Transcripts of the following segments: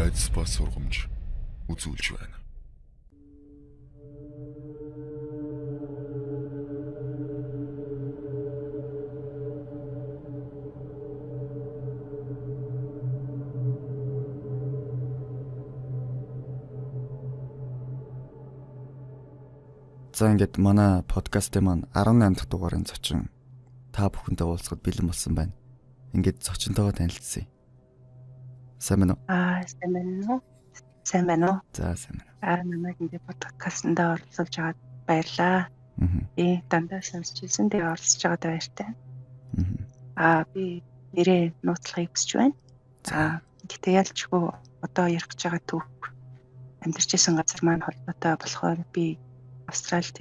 Айдас ба сургамж үзүүлж байна. За, ингээд манай подкастын маань 18 дахь дугаарын зочин та бүхэнтэй уулзахад бэлэн болсон байна. Ингээд зочинтойгоо танилцъя. Сайн байна уу? Аа, сайн байна уу? Сайн байна уу? За, сайн байна. Аа, намайг ингээд подкастт оролцуулж байгаад баярлаа. Би дандаа сонсч ирсэн. Тэгээ оролцож байгаад баяртай. Аа, би нэрээ нууцлахыг хүсэж байна. Аа, гэтээ ялчгүй одоо ярих гэж байгаа түүх амьдарч исэн газар маань холбоотой болохоор би Австралид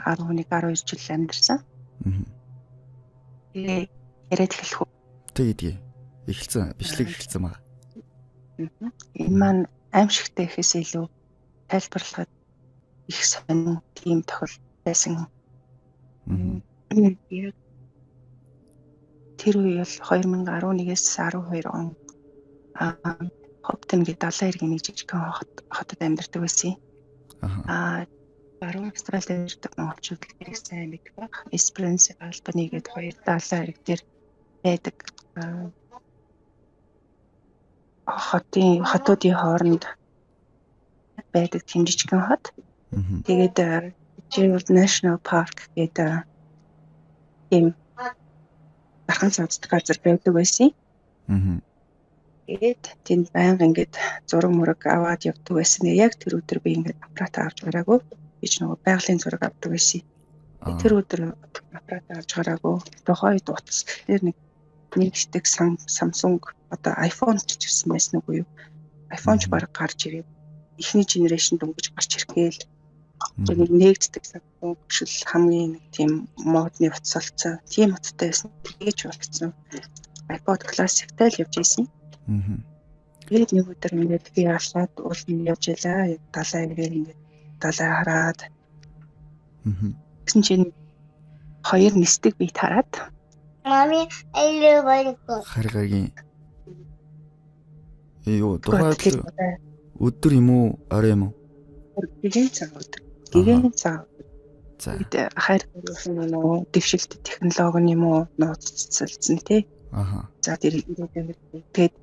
11 12 жил амьдарсан. Тэгээ яриад эхлэх үү? Тэгээ. Эхэлсэн. Бичлэг эхэлсэн байгаа. Энэ маань аимшигтай гэхээс илүү тайлбарлахад их сонин тийм тохиолдол байсан. Яг тэр үе бол 2011-ээс 12 он Хоптон гэдэг далайн эргийн нэг жижигхэн хотод амьдардаг байсан. Аа, Баруун Австралид амьдардаг монголчууд их сайн мэдэх байх. Esperance, Albany гэдэг хоёр далайн эрэг дээр байдаг хотын хотуудын хооронд байдаг тийм жижигхэн хот. Тэгээд Gerald National Park гэдэг тийм дархан цааздаг газар байдаг байсан. Тэгээд тэнд байнга ингээд зураг мураг аваад явдаг байсан. Яг тэр өдөр би ингээд аппарат авч гараагүй. Би ч нөгөө байгалийн зураг авдаг байсан. Тэр өдөр аппарат авч гараагүй. Тухайн үед утас тэр нэг нэгдэг Samsung одоо iPhone ч гэсэн байсан үгүй юу? iPhone ч баг гарч ирээд эхний генерашн дөнгөж гарч ирэхгээл нэг нэгддэг Samsung шил хамгийн нэг тийм модны утас олцсон. Тийм утастай байсан. Тэгэж болцсон. iPod Classic-тай л явж исэн. Тэгээд нэг өдөр ингээд би алхаад ууланд явж илаа. Далайн эргээр ингээд далай хараад. Тэгсэн чинь хоёр нисдэг бие тараад. Мами, I love you. Хар гаргийн юу тухайн өдөр юм уу, орой юм уу? Гэгээн цаг өдөр. Гэгээн цаг. За. Тэгээд хайр гаргийн нөгөө дэвшилт технологи юм уу нууцлалцсан тий. Аха. За, тэр тэгээд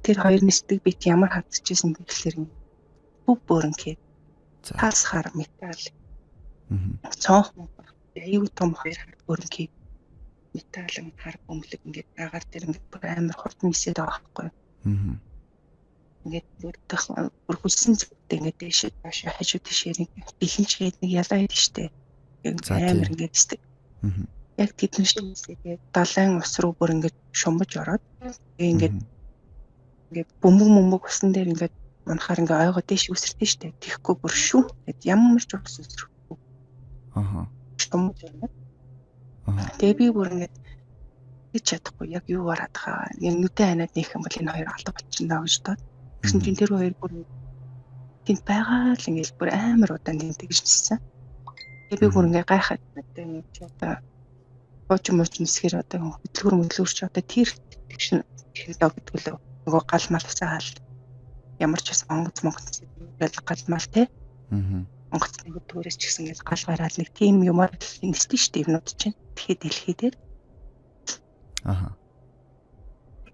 тэр хоёр нисдэг бит ямар хадчихсан бэ гэхлээр бүх бөөрөнхий. Таас хар металл. Цонх аюу том хоёр хар бөөрөнхий металлын хар бөмбөлөг ингээд агаар дээр ингээд бүр амар хурдан нисээд байгаа байхгүй. Ингээд бүр хүссэн зүгтээ ингээд дээшээ доош хажуу тийшээ нэг бэлэнчгээд нэг ялаа идэв штэ. Амар ингээд нисдэг. Яг тэдэн шиг нисээд далайн ус руу бүр ингээд шумбаж ороод тэгээ ингээд ингээд бөмбөг мөмбөг усан дээр ингээд унахаар ингээд ойгоо дээш үсэрдэн штэ. Тэгэхгүй бүр шүү. Ингээд ямар ч ус үсрэхгүй. Аха. Шумбаж ороод. Тэгээ би бүр ингээд гэж чадахгүй яг юу бараад байгаа. Яг нүдэн ханиад нөх юм бол энэ хоёр алга болчихно гэж бодоод. Тэгсэн чинь тэр хоёр бүр тэнд байгаа л ингээд бүр амар удаан тэнд тэгж ниссэн. Тэгээ би бүр ингээд гайхаад одоо чи одоо хуучин муучин нисгээр одоо хөдөлгөр мөдлөөр чи одоо тэр тэгшин технологи гэдэг лөө нөгөө гал мал усаа хаал ямар ч бас онгоц монгоц ингээл гал мал те. Онгоцны хөдөлгөөрөөс ч гэсэн ингээл гал гараад нэг тийм юмар нисдэг шүү дээ юмнууд чинь. Тэгэхэд дэлхий дээр. Аха.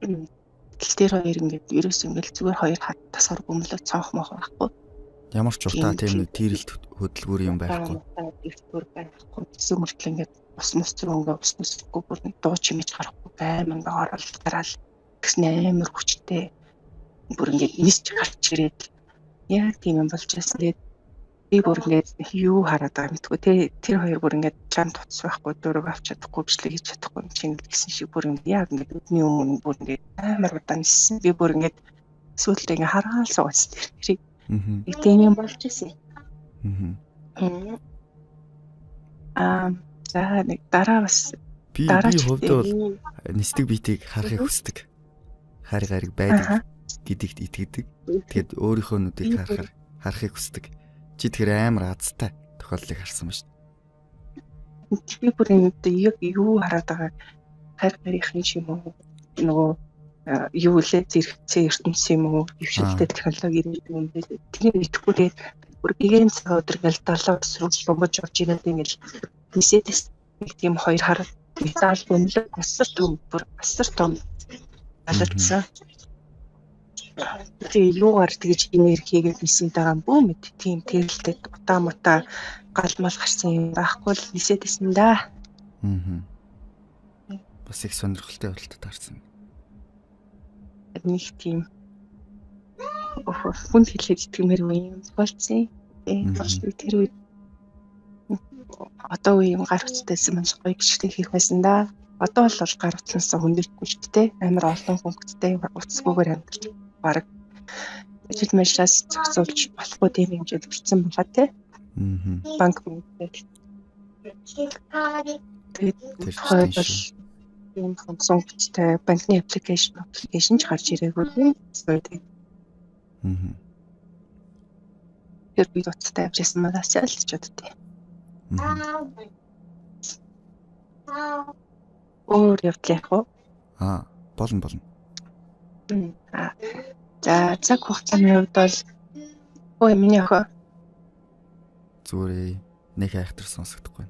Тэгэл тэр хоёр ингээд ерөөс ингээл зүгээр хоёр хат тасгар бөмбөлөө цонх мох байхгүй. Ямар ч утаа тийм нэг тэрэлт хөдөлгүүр юм байхгүй. Хөдөлгүүр байхгүй. Тэсүү мөртлөө ингээд ус мус руу ингээд ус мусгүй бүр нэг дуу чимэж гарахгүй аим ингээд орол гараал тэгсэн амар хүчтэй бүр ингээд нисч гарч ирээд яг тийм юм болж байсан. Тэгээд би бүр ингээд юу хараад байгаа мэдгүй те, тэр хоёр бүр ингээд чам тутас байхгүй, дураг авч чадахгүй, бичлэг хийж чадахгүй юм чинь гэсэн шиг бүр ингээд яг ингээд өдний өмнө бүр ингээд амар удаан ниссэн. Би бүр ингээд сүүлдээ ингээд хараал суусан тэр тэрийг. Тийм юм болж исэн. Аа, за нэг дараа бас би хувьд бол нисдэг биетийг харахыг хүсдэг. Хайр гариг байдаг гэдэгт итгэдэг. Тэгээд өөрийнхөө нүдийг харахыг хүсдэг. Чи тэгэхээр амар азтай тохиолдлыг харсан ба шүү дээ. Би бүр энэ яг юу хараад байгаа хайр гарийнхны ч юм уу нөгөө Юу лээ, зэрэгцээ ертөнц юм уу, дэвшилтэй технологи ирээд юм бэ? Тэрийг мэдэхгүй, тэгээд бүр гэгээн цаг өдөр ингээл 70 руу лунгаж орж ирээд ингээл нисэдэс нэг тийм хоёр хар металл бөмбөлөг асар том, бүр асар том ялагдсан. Тэгээ юугаар тэгж энерги хийгээд нисээд байгаа юм бүү мэд, тийм тэрэлтэд утаа мутаа гал мал гарсан юм байхгүй л нисээд исэн да. Аа. Бас их сонирхолтой явдалд таарсан. Нэг тийм хүнд хэлээд итгэмээр юм болцсон. Тэр үед одоо үе юм гар утастайсан маш гоё гიშгтэй хийх байсан да. Одоо бол гар утсаас хүндэрхгүй шүү дээ. Амар олон хөнгөцтэй утасгүйгээр амьдарч бараг ажил мажлаас зохицуулж болохгүй тийм хэмжээд хүрсэн байхаа тий. Банк мөнгөтэй. Тэгээд тухайд бол ийм сунгацтай банкны аппликейшн ч гарч ирээгүй тийм. Аа. Тэр би утастай явж исэн манаас л ч боддیں۔ Өөр явдал яах вэ? Аа, болно болно. За, цаг хугацааны хувьд бол ой миний охин зүгээр нэг айхтар сонсогдохгүй.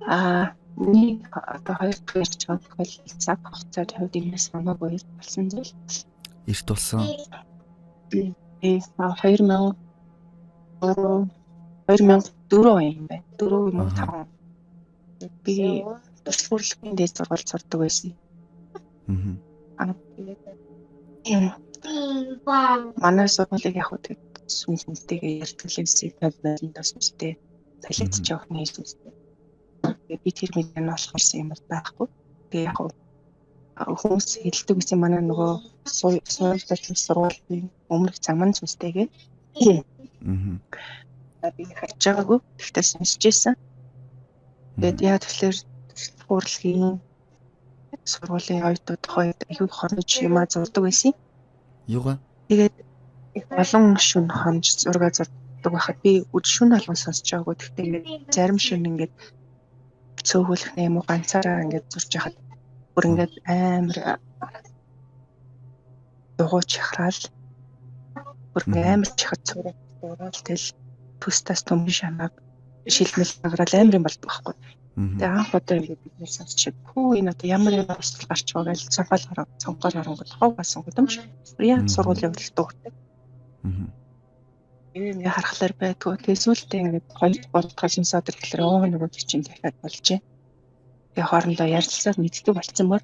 Аа, нэг одоо хоёр дахь ярьж байгаа тохиолдол цаг хугацааны хувьд энэс хамаагүй болсон зүйл. Эрт болсон. Би 2003 2004 он юм байна. 4 юм уу 5. Би туршлах урлагийн дээд сургуульд сурдаг байсан. Аа. Манай сургуулийг яг хөө тэгээд сүнс хүнтэйгээ ярьдаг л байсан. Болондоо сүнстэй. Талиц ч явах нь сүнстэй. Тэгээд би тэр мэдээ нь олох юм бол байхгүй. Тэгээд яг хүмүүс хэлдэг гэсэн манай нөгөө суурьтай сургуулийн өмнөх зам нь сүнстэйгээ. Аа. Би харж байгаагүй. Гэхдээ сонсч байсан. Тэгээд яа тэгэхээр урлагийн сургуулийн оюутнууд тухайд аюу хонож юмаа зурдаг байсан. Юугаа? Тэгээд олон шүн хонж зураг зурдаг байхад би шүн болгон сонсч байгаагүй. Гэхдээ ингээд зарим шүн ингээд цөөхөлөх юм уу ганцаараа ингээд зурж яхад бүр ингээд амар дугуй чихраал бүр амар чихад цураад дуурал тэл төс тас төмөн шамааг шилмэл гараад амар юм болдог байхгүй. Тэгээ анх удаа ингээд бид нэр сонсчихэд хүү энэ одоо ямар юм босдол гарч байгаа гэж цонхол цонхоор харангуут хов басан гудамж. Яг сургуулийн явдал дууртай. Ингээ харахлаар байдгүй. Тэгээ сүүлдээ ингээд 2 3 дахь сонсоод ирэхлээр оо нөгөө чинь дахиад болжээ. Тэгээ хоорондоо ярилцсаад мэддэг болцсон мөр.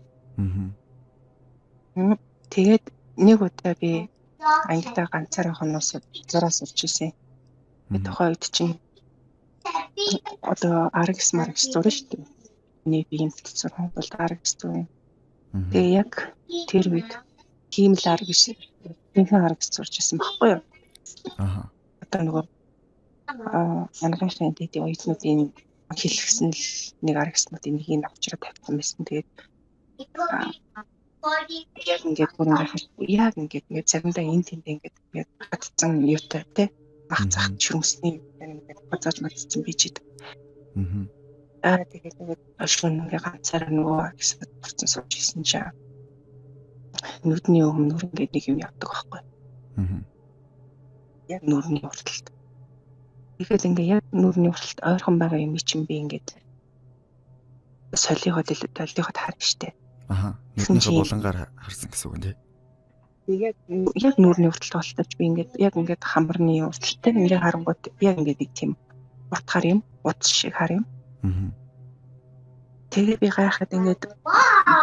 Тэгээд нэг удаа би ангидаа ганцаараа хоноос зураас урж исэн. Тэгээ тухайн үед чинь одоо аргис маргис зурна шүү дээ. Миний биеийн зурхан бол аргис зурна. Тэгээ яг тэр үед хиймэл аргис, тэнхэн аргис зурж исэн баггүй юу? Аа. Одоо нөгөө анагаахын дэдийн оюутнуудын хэлсэн л нэг аргиснуудын нэгийг авчираа тавьсан байсан. Тэгээд яг ингээд бүр ингээд яг ингээд заримдаа энэ тэнд ингээд гацсан юутай те ах зах шүмсний ингээд гоцоож мацсан би чид. Аа. Тэгээд нөгөө шүн ингээд ганцаараа нөгөө аргис зурсан сууж исэн чинь нүдний өмнө ингээд нэг юм явдаг байхгүй. Аа. Яг нүрний урталт. Тэгэхээр ингээ яг нүрний урталт ойрхон байгаа юм чинь би ингээд солиход илүү толиход харна штэ. Аха. Нүднийхээ булангаар харсан гэсэн үг тий. Тэгээд яг нүрний урталт болтойч би ингээд яг ингээд хамарны урталтай ингээ харангуут яг ингээд нэг тийм урт хар юм, утас шиг хар юм. Аа. Тэгээд би гайхаад ингээд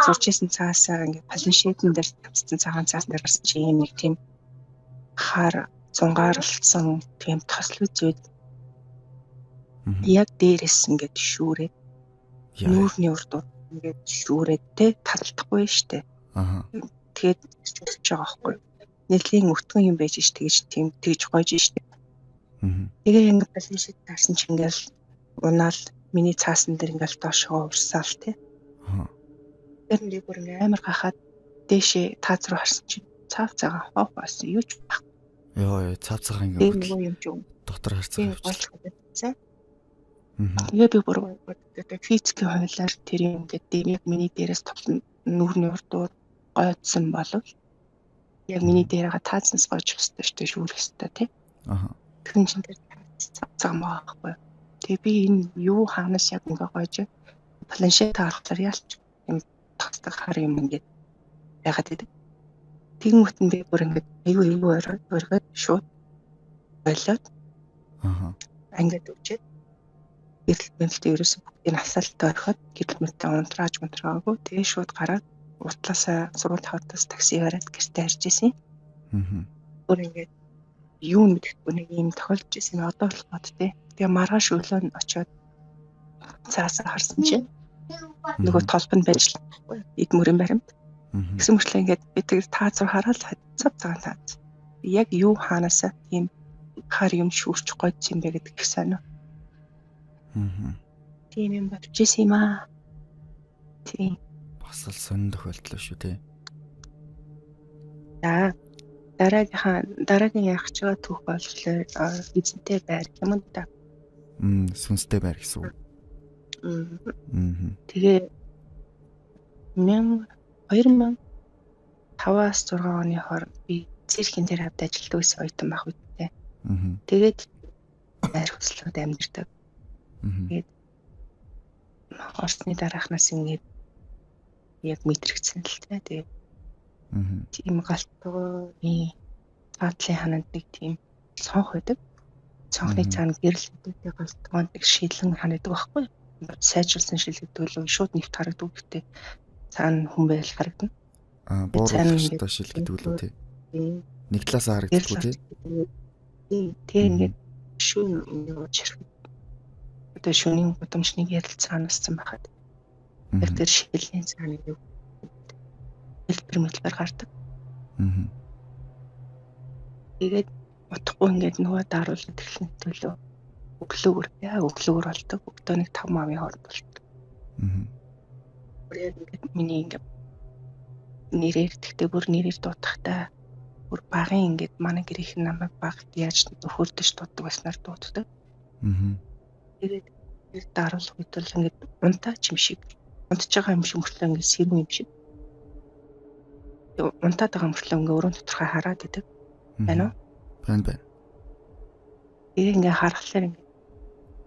зурж исэн цаасаа ингээд планшетэн дээр тавьсан цагаан цаас дээр гарсан чи юм нэг тийм хар зунгаарлцсан тийм тослог зүйл яг дээрээс ингээд шүүрээд нүүрний урд ингээд шүүрээд те талдахгүй штэ. Аа. Тэгээд шүүрч байгаа байхгүй. Нэлийн өтгөн юм байж ш тэгж тийм тэгж гойж штэ. Аа. Тэгээ ингээд планшет таарсан чи ингээд унаал миний цаасан дээр ингээд доошоо урсаал те. Аа. Тэр нэг бүр ингээд амар гахаад дээшээ тааз руу харсан чи цаав цагаан хов болсон юу ч байхгүй. Йоо, цаав цагаан ингээд нөгөө юм ч дотор харцгаа явчихсан. Тэгээ би бүр одоо физикийн хуулиар тэр юм ингээд яг миний дээрээс товлон Нүүрний урдуур гойдсон болов яг миний дээр байгаа таацнаас гойж өстой шүү дээ, шүүрэх өстой тий. Аха. Тэгсэн чинь тэр цаг байгаа байхгүй. Тэгээ би энэ юу хаанаас яг ингээ гойж планшет харахаар ялч юм тасдаг хар юм ингээд байгаад идэг. Тэгэнгүүт нь би бүр ингээд аюу аюу оргоод шууд болоод аха ингээд өгчээд гэрэл мэрэлтэй ерөөсө бүгдийг асаалтаа орхиод гэрэл мэрэлтэй унтрааж унтраагүй тэгээ шууд гараад уртлаасаа сургууль хавтаас такси бариад гэртээ харж исэн. Аа. Бүр ингээд юу мэдэхгүй нэг юм тохиолдож исэн одоо л бод тий. Тэгээ маргааш өглөө нь очиод цаасаа харсан чинь нөгөө толбо нь байж л байхгүй эд мөрийн баримт. Тэгсэн мөртлөө ингээд би тэр тааз руу хараад цав цагаан тааз. Яг юу хаанаасаа тийм хар юм шүүрч гойдсон юм бэ гэдэг их сонио. Аа. Тийм юм бодож исэн юм аа. Тийм. Бас л сонин тохиолдол шүү тий. За дараагийн яах ч байгаа түүх болохоор эзэнтэй байр юм да. Сүнстэй байр гэсэн үг. Аа. Тэгээ 2005-аас 6 оны хооронд би циркийн дээр хавьд ажилладаг байсан оюутан байх үедээ. Аа. Тэгээд байр хөслөөд амьдардаг. Тэгээд орсны дараахнаас ингээд яг мэдрэгдсэн л тэ. Тэгээд тийм галтгооны цаатлын хананд нэг тийм цонх байдаг. Цонхны цаана гэрэл гэдэг галтгоонд нэг шилэн ханагддаг байхгүй. Сайжруулсан шил гэдэг лөө шууд нэвт харагддаг. Гэхдээ цаана хүн байл харагдана. Аа, бууруулах шил гэдэг лөө тий. Нэг талаасаа харагддаг тий. Тэгээ ингээд шүүн явж ирэхэд одоо шөнийн гудамжны гэрэл цаанассан байхад яг тэр шилийн цаана нэг хэлбэр мэлбэр гардаг. Аа. Тэгээд утгагүй ингээд нөгөө даруулаад эхлэн төлөө өглөөгөр яа өглөөгөр болдог. Өглөө нэг 5 мавын хооронд болдог. Аа. Бүр яг ингээд миний ингээд нэрээр тэгтээ бүр нэрээр дуудахтаа бүр багын ингээд манай гэрийнх нь намайг багт яаж нөхөрдөж дууддаг байснаар дууддаг. Аа. Тэгээд тэр даруулах үед бол ингээд унтаач юм шиг унтж байгаа юм шиг мөртлөө ингээд сэрүүн юм шиг унтаад байгаа мөртлөө ингээ өрөөнд доторхой хараад идэг. Байна уу? Байна байна. Тэгээ ингээ харахлаар ингээ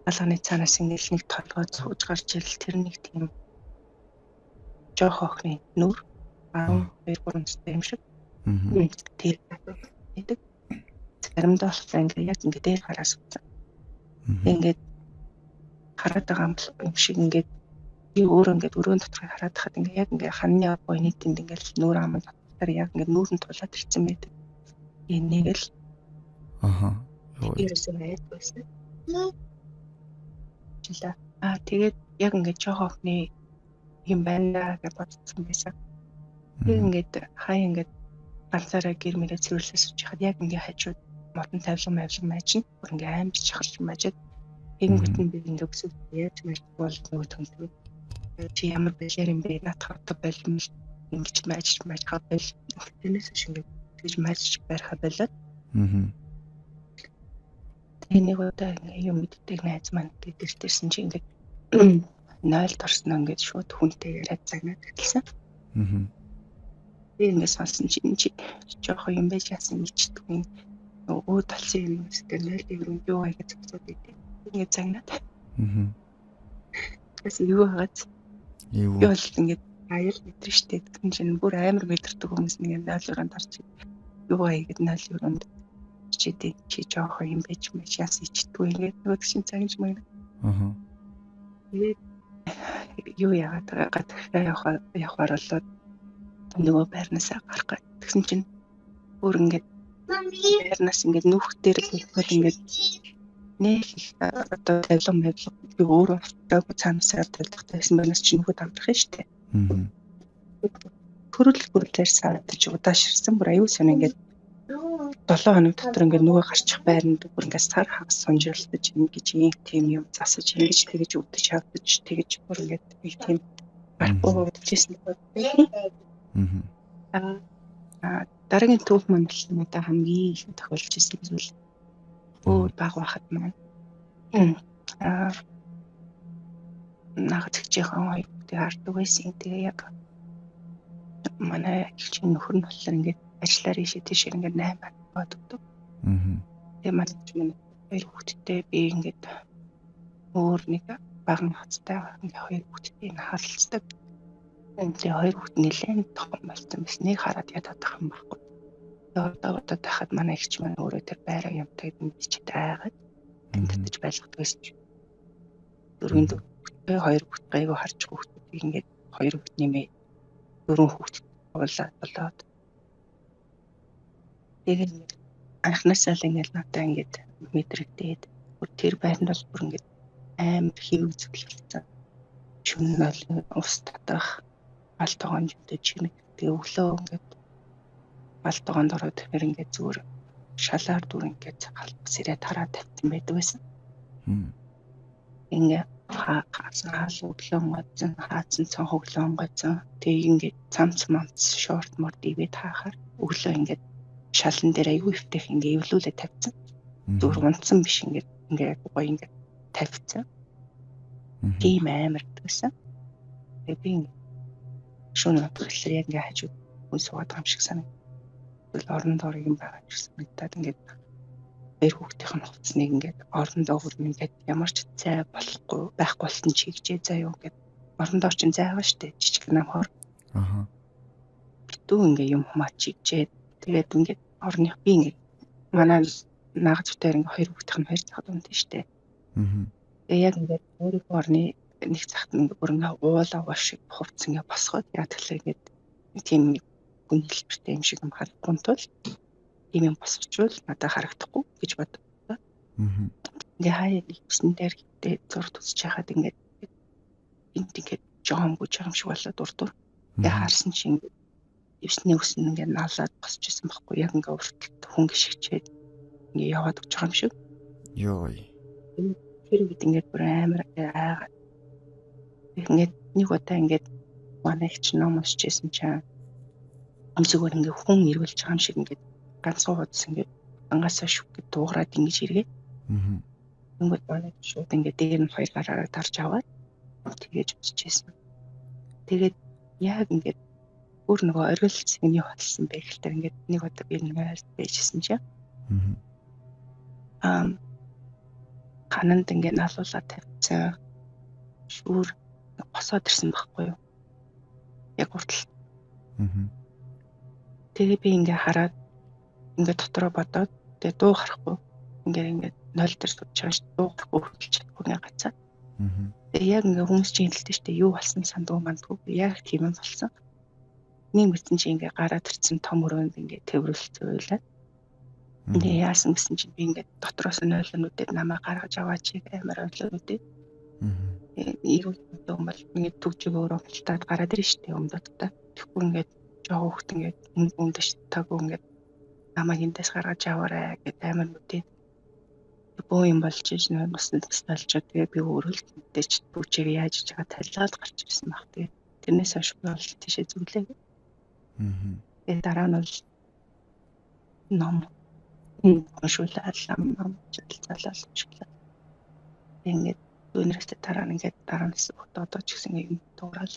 алганы цаанаас ингээ нэг толгой цууж гарч ирэл тэр нэг тийм жоох охины нүр 12 3 настай юм шиг. Тэр гэдэг. Заримдаа болохоор ингээ яг ингээ дээр хараа суусан. Ингээд хараад байгаа юм шиг ингээд би өөрөө ингээд өрөөнд доторхой хараад хахад ингээ яг ингээ ханны буйны тэнд ингээд нүүр ам дотор яг ингээд нүүр нь тулаад ирсэн байдаг. Энийг л аха. Ерөөсөө айд байсан. Жилээ. Аа тэгээд яг ингээд жоох охины юм байна гэж бодсон байсан. Тэг ингээд хаа ингээд ганцаараа гэр мөрөө цэвэрлээ сууж хахад яг ингээд хажууд модон тавилан мавлан маажна. Бүр ингээд аим чахарч маажаад тэгэнгүүт нь би ингээд өсөв яаж мааж бол нөгөө төмтөг. Чи ямар балиар юм бэ? Наадах одоо болмол ингэж маажж маажхаа бол тэрнээс биш ингээд тэгж маажж бариха болоод. Аа. Тэгээ нэг удаа ингээд юм мэддэг найз маань гэрт ирсэн чи ингээд 0-д орсноо ингээд шууд хүнтэй яриад загнаад эхэлсэн. Аа. Би ингээд сонсон чи энэ чи жоохон юм байж яасан ичдэггүй. Нөгөө талсан юм өстэй 0-д өрөнд юу аяга зогсоод идэв. Ингээд загнаад. Аа. Тэгээс юу хагаад Юу. Би бол ингээд аял мэдрэн штэ. Тэгсэн чинь бүр амар мэдэрдэг хүмүүс нэг 0 өрөөнд орж юу аяа гэд 0 өрөөнд чидээ чи жоохон юм байж мэж яасан ичдэггүй ингээд нөгөө чинь загнаж маяг. Аа. Тэгээд юу яагаад гадагшаа явахаар болоод нөгөө байрнаасаа гарах гээд тэгсэн чинь бүр ингээд байрнаас ингээд нүх дээр бүгд ингээд нэх их одоо тавилга мавилга би өөрөө автаагүй цаанаасаа тавилгатай байсан байнаас чи нүхэд амтрах нь штэ. Аа. Төрөл бүрлээр саадаж удааширсан бүр аюу сан ингээд 7 хоног дотор ингээд нөгөө гарчих байранд бүр ингээд сар хагас сунжирлаж ингэж ийм тийм юм засаж ингэж тэгэж өвдөж хавдаж тэгэж бүр ингээд нэг тийм гарахгүй удажсэн байна. Аа дараагийн түүх маань л надад хамгийн их тохиолж ирсэн зүйл өө баг байхад маань аа нагцгчийн хоёр хүүхдийг хардаг байсан. Тэгээ яг Манай эгчийн нөхөр нь болохоор ингээд ажиллаар ийшээ тийшээ ингээд 8 бод өгдөг. Тэгээ манай эгч маань хоёр хүүхэдтэй, би ингээд өөр нэг бага нөхцөлтэй ингээд хоёр хүүхэдтэй нь харалцдаг. Тэгээ хоёр хүүхэд нэлээд том болсон байсан. Нэг хараад ядаад байх юм байхгүй. Тэгээ одоо бодоод байхад манай эгч маань өөрөө тэр байраа юмтай мэдчихэд айгаад татаж байлгадаг байсан. Дөрвөн дөрвөн хоёр хүүхэд гайгүй харж хүүхдүүдийг ингээд хоёр хүүхэд нэмээ дөрвөн хүүхэд болоод болоод тэгээд анхнаасаа л ингээд надаа ингээд мэдрэгдээд тэр байранд бол бүр ингээд амар хэвэг зүйл болсон. Шөнө нь бол ус татах, гал тогоон жимтэй чимэг. Тэгээ өглөө ингээд гал тогоонд ороод тэр ингээд зүгээр шалаар дүр ингээд халбас ирээ тараа тавьсан байдаг байсан. Ингээ хаасан хаал өглөө онгойцсон, хаацсан цонх өглөө онгойцсон. Тэгээ ингээд цамц мамц шорт морд ивээд хаахаар өглөө ингээд шалан дээр аягүй хөвтөх ингээ эвлүүлээ тавьсан. Зүгээр унтсан биш ингээд ингээ гоё ингээд тавьсан. Тийм амар гэсэн. Тэгээ би ингээ шөнө унтахлаар яг ингээ хажууд хүн суугаад байгаа юм шиг санагдав. Орон доор юм байгаа юм шиг санагдаад ингээд хоёр хүүхдийн хувцсныг ингээд орон доогуур ингээд ямар ч зай болохгүй байхгүй болсон чигжээ заа юу ингээд орон доор чинь зай байгаа штэ жижиг намхоор. Аха. Битүү ингээд юм хумаа чигжээ. Тэгээд ингээд орных би ингээд манай наагц бүтээр ингээд хоёр хүүхдийн нь хоёр цагт унтсан штэ. Аа. Тэгээ яг ингээд өөрийнхөө орны нэг цагт ингээд бүр ингээд уулаа шиг хувцс ингээд босгоод яа тэгэхээр ингээд тийм хүн хэлбэртэй юм шиг юм харахгүй тул тийм юм босгочвол надад харагдахгүй гэж бодлоо. Ингээ хаяа нэгсэн дээр гэтээ зурд үзэж хахад ингээд энд ингээд жоом гүж байгаа юм шиг болоод урд дур. Тэгээ харсан чинь ингээд эвсний ус нь ингээд налаад босч исэн байхгүй яг ингээд урталт хүн гიშгчээд ингээд яваад өгч байгаа юм шиг. Йой. Тэр үед ингээд бүр амар айгаад. Ингээд нэг удаа ингээд манай их ном уншиж исэн чинь зүгээр ингээд хүн эргэлж байгаа юм шиг ингээд ганцхан хуудас ингээд ангаасаа шүх гэд дуугараад ингэж эргээ. Ингээд манай шууд ингээд дээр нь хоёр гараараа тарж аваад тэгэж үзчихсэн. Тэгээд яг ингээд бүр нөгөө оргил цэгний болсон бэ гэхэлэр ингээд нэг удаа би нэг айлд байжсэн чинь. Хананд ингээд налуулаад тавьсан. Шүүр босоод ирсэн байхгүй юу? Яг уртал. Тэгээ би ингээд хараад ингээд дотроо бодоод тэгээ дуу харахгүй ингээд ингээд 0 дээр сууж байгаа ш дуу гарахгүй хөдөлж чадахгүй ингээд гацаа. Тэгээ яг ингээд хүмүүс чинь хэлдэг штэ юу болсон сандгүй мандгүй яг тийм юм болсон. Нэг мэдсэн чинь ингээд гараад ирсэн том өрөөнд ингээд тэврэлцүүлээ. Тэгээ яасан гэсэн чинь би ингээд дотроос нь ойлонуудад намайг гаргаж аваач амар ойлонуудад. Эрүүл юм бол ингээд түгжиг өөрөө халтаад гараад ирнэ штэ өмдөдтэй. Тэгэхгүй ингээд жоо хөөхт ингээд өмдөж таагүй ингээд намайг эндээс гаргаж аваарай гэд амар нүдээ бөө юм болж иж нөө бас болчоо тэгээ би өөрөө л мэдээж түүчийг яаж хийж байгаа талаад гарч ирсэн баг. Тэгээ тэрнээс хойш би бол тийшээ зүглээ. Тэгээ дараа нь бол ном уншуулаад ном залаад уншуулаад ингээд өнөөдөр дараа нь ингээд дараа нь одоо ч гэсэн юм дуурал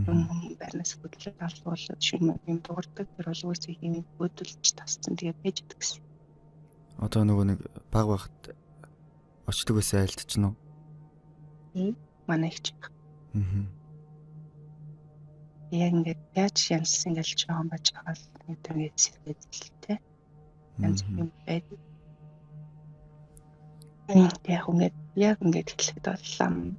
байрнаас хөдлөлт алгуулаад шин юм дуурдаг. Тэр бол үгүй юм хөдөлж тасцсан тэгээ байж идэг гэсэн. Одоо нөгөө нэг баг багт очдөг байсан айлт ч нүү? Манай их ч. Яг ингээд яаж янзлсан ингээл жоохон баж байгаа л ингээд сэргээд л тэ. Янз юм байдаг. Яг ингээд яг ингээд хэлэхэд бол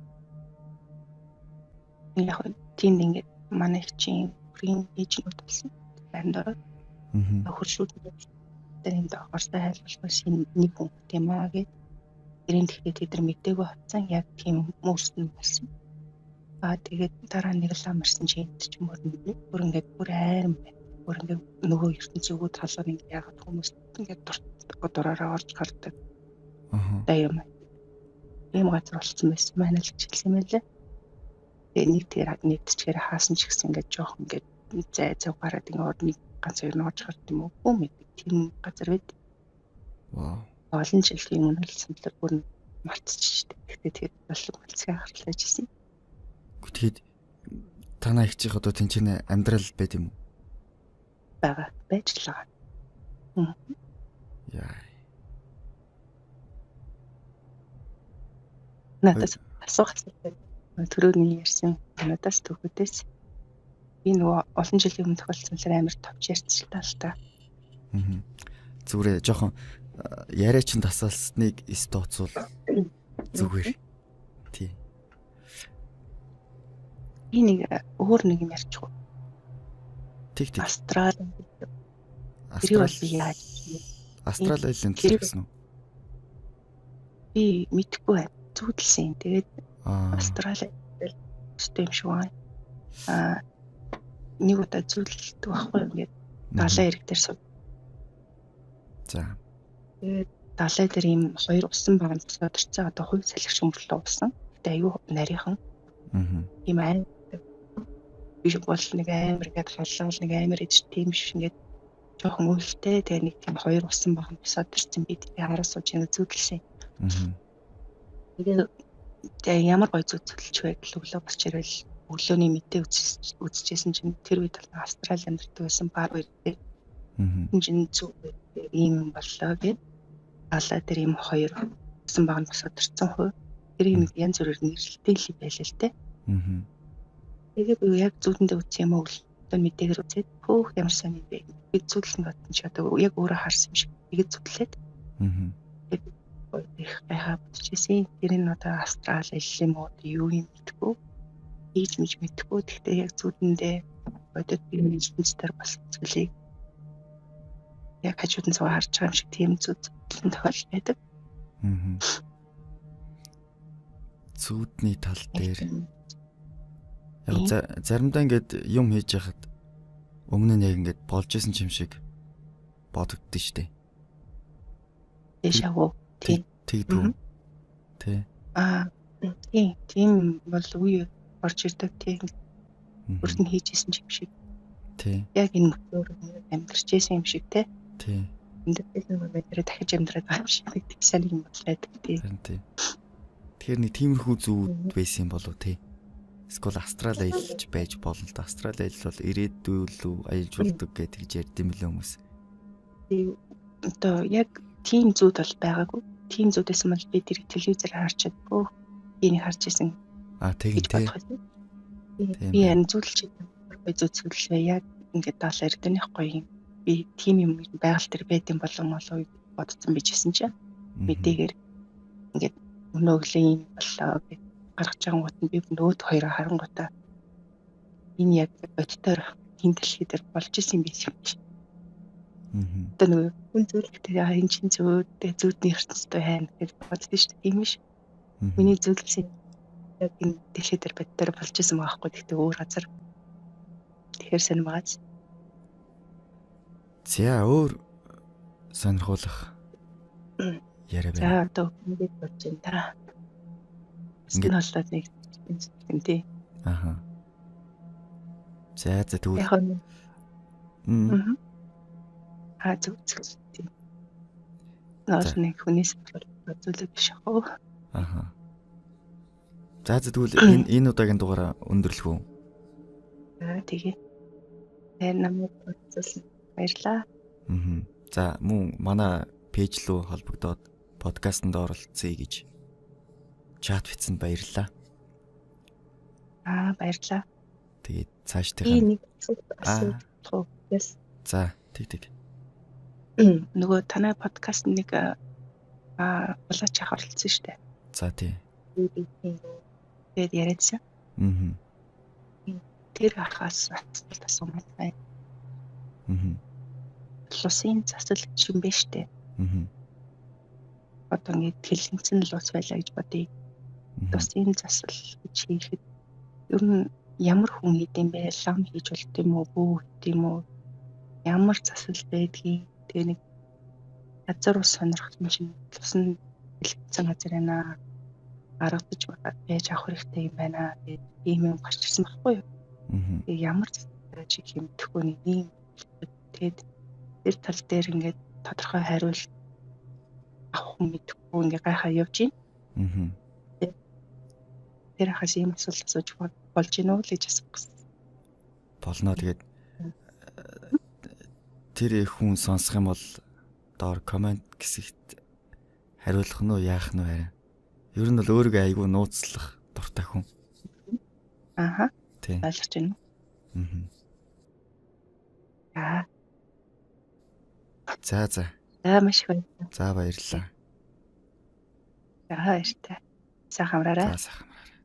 яг тийм ингээд манай их чинь бүрийн ээжнүүд болсон. Байранд ороод хөршүүд энд орсоо хайлбалгаас нэг хүн тийм аа гэд. Тэрийн тэгэхээр тэд нар мдээгүй хавцсан яг тийм мөрсөн болсон. Аа тэгээд дараа нэг лам ирсэн чинь энд чинь бүр ингээд бүр айран байна. Бүр ингээд нөгөө ертөнцийн талаар ингээд яагаад хүмүүс ингээд дураараа орж гардаг. Аа. Юм. Ийм газар болцсон байсан байна л гэж хэлсэн юм байлээ. Тэгээ нэг тэр нэгдчихээр хаасан ч гэсэн ингээд жоох ингээд зай зав гараад ингээд орны ганц хоёр нь орж гард юм уу? Хөө мэдээ тийм газар байд. Вау. Олон жилийн өмнө л самтлаар бүр мартчихжээ. Гэхдээ тэр бол үлцгээ харлаа жисэн. Тэгэхэд Танаа эгчийнх одоо тэнцэнэ амьдрал байд юм уу? Байгаа. Байж л байгаа. Яа. Надаас асуух асуулт. Төрөөний ярьсан надаас төгөөдөөс би нөгөө олон жилийн өмнө тохиолдсон амар товч ярьчихлаа л та. Аа. Зүгээр жоохон яриа чин тасалсныг эс тооцвол зүгээр. Тий. Би нэг өөр нэг юм ярьчих уу? Тэг тэг. Астрал. Тэрийг бол би яаж Астрал аялын талаар гэсэн үү? Би мэдэхгүй байна. Зүүдэлсэн. Тэгээд Астрал аялал өстэй юм шиг байна. Аа нэг удаа зүүдэлдэг байхгүй юу? Ингээд далайн эрэг дээр суу. За. Тэгээд далай дээр ийм хоёр усан баган босоод ирсэн. Одоо хувь салхи шүмбэрлөө усан. Гэтэ аюу нарийнхан. Аа. Ийм аим би бол нэг амар ингээд халаал нэг амар иж тийм биш ингээд жоохон өвөлтэй. Тэгээ нэг тийм хоёр усан баган босоод ирсэн. Би тэгээ хараа сууж ингээд зүүдэлсэн. Аа. Тэгээ ямар гоё зүг зүтэлч байдал өглөө босч ирэл өглөөний мэдээ үзчихсэн чинь тэр үед бол Австрали амьдардаг байсан бар хоёр дээр. Аа. Чинь зүг ийм боллоо гэд далай дээр ийм хоёр усан баг нь босоод ирсэн хувь. Тэр юм янз бүрээр нэрлэлтэй л байлаа л те. Аа. Тэгээ би яг зүудэндээ үзсэн юм уу өглөө мэдээгээр үзээд хөөх ямар сайн юм бэ. Би зүудлэн бодсон чи одоо яг өөрөө харсан юм шиг тэгээд зүудлээд. Аа. Их гайхаа бодчихсэн. Тэр нь одоо Австрали аялал юм уу юу юм мэдэхгүй. Хийж мэж мэдэхгүй. Гэхдээ яг зүудэндээ бодод би ертөнцийн болсон зүйлийг яг хажууд нь суу харж байгаа юм шиг тийм зүудлэн тохиолдол байдаг. Аа. Зүудний тал дээр яг заримдаа ингээд юм хийж яхад өмнө нь яг ингээд болж исэн юм шиг бодогдсон шүү дээ. Дэшээ. Тийм. Тэгдүү. Тэ. Аа тийм, тийм бол үе орж ирдэг тийм. Өөрт нь хийж исэн юм шиг. Тий. Яг энэ мөчөөр амьдарч исэн юм шиг те. Тий. Амьдарч нэг байдраа дахиж амьдраад байгаа юм шиг тийм сайн юм бол байдаг тий. Харин тий. Тэгэхээр нэг тиймэрхүү зүүд байсан юм болов тий. Эсвэл Австрали аялж байж болно л да. Австрали аялал бол ирээдүй лүү аялж болдог гэж тэгж ярьд юм лээ хүмүүс. Тийм. Одоо яг тийм зүүд бол байгаагүй. Тийм зүүд байсан бол би тэр телевизээр харж чаддгүй. Би нэг харж исэн. Аа тийм тий. Би харин зүүдэлж бай зүүцгэлээ яг ингээд далаа эрдэнэх гоё юм. Би тийм юм байгаль төр байд юм болон болов бодсон bijсэн чинь мэдээгээр ингээд өнөө өглөө юм боллоо гэж гаргаж байгаа гот нь би нөгөөд хоёроо харангуйтаа энэ яг бодтоор энэ дэлхий дээр болж исэн юм биш юм чи. Одоо нөгөө хүн зүйлтэй энэ чинь зөөдтэй зүүдний ертөнцтэй хайна гэж боддоо шүү дээ. Тийм биш. Миний зүйлсэн яг энэ дэлхий дээр бодтоор болж исэн байгаа хгүй. Гэхдээ өөр газар. Тэгэхээр сонирмагаз. За өөр сонирхуулах яриа байна. За одоо ингэж болж байна та. Ингээд болоод нэг юм тий. Аха. За за тэгвэл яг нь. Аа зүг зүг тий. Наас нэг хүнээс зүйлэг биш ах уу. Аха. За за тэгвэл энэ удаагийн дугаараа өндөрлөх үү? Аа тэгээ. Тэр намайг үзүүлсэн. Баярлалаа. Аа. За мөн манай пэйж рүү холбогдоод подкастэнд оролцъё гэж чат бичсэнд баярлалаа. Аа баярлалаа. Тэгээд цаашдынхаа нэг асуулт уу? Yes. За тэг тэг. Нөгөө танай подкаст нэг булаач ах оролцсон шүү дээ. За тий. Тэгээд яриадсан. Аа. Тэр ахаас асуулт асуумаар байна. Аа. Лусын засал гэж юм бэ штэ. Аа. Одоо ингээд тэлэнцэн лус байлаа гэж бодъё. Лусын засал гэж хийхэд ер нь ямар хүн хийдэм бэ? Лам хийж болд юм уу? Бүү хийд юм уу? Ямар засал байдгийг тэгээ нэг газар ус сонирхсан чинь лус нь тэлэнцэн газар байна. Аргадаж байж авах хэрэгтэй юм байна гэдэг ийм юм гарч ирсэн байхгүй юу? Тэгээ ямар засал чиг юм мэдэхгүй нэг юм. Тэгээд тэр тал дээр ингээд тодорхой хариулт авах мэдэхгүй ингээ гайхаа явж байна. Тэр хаас ийм асуулт асууж болж гинүү л гэж асуух гэсэн. Болно. Тэгээд тэр хүн сонсох юм бол доор comment хэсэгт хариулах нь уу, яах нь вэ харин. Ер нь бол өөрийгөө айгүй нууцлах дуртай хүн. Ааха. Тийм. Ойлгож байна. Аа. За. За, маш их баярлалаа. За, баярлалаа. За, баяртай. Сайхан амраарай. За, сайхан амраарай.